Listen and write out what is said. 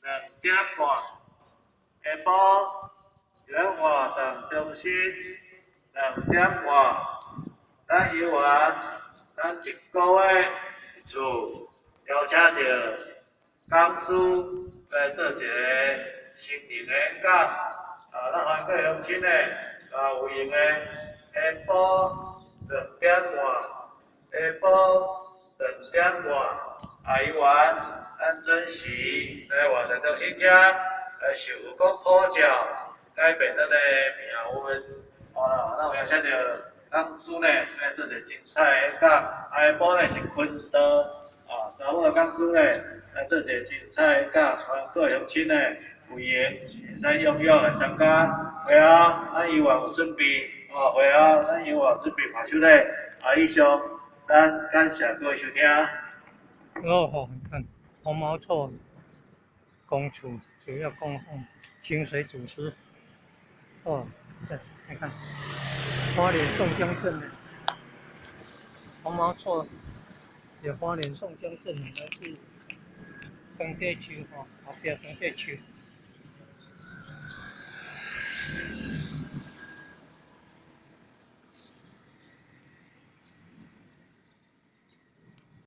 2点半，下晡伫咱活動中心兩點半，咱猶原咱一個月一次邀請著講師來做一个心靈的演講。啊，咱歡迎各位鄉親呢，啊有閒的下晡兩點半，下晡兩點半，啊猶原咱準時來活動中心遮來受佛光普照，改變咱的命運。啊，咱有邀請著講師呢來做一个精彩的演講。下晡呢是坤道，啊，查某的講師呢來做一个精彩的演講，歡迎各位鄉親呢有閒會使踴躍來參加。會後咱猶原有準備，哦，會後咱猶原有準備伴手禮。啊，以上，咱感謝各位收聽。哦吼，你看紅毛厝公厝主要供奉清水祖師。哦，對，你看花蓮宋江鎮的紅毛厝，有花蓮宋江鎮來自長地區吼，後壁長地區。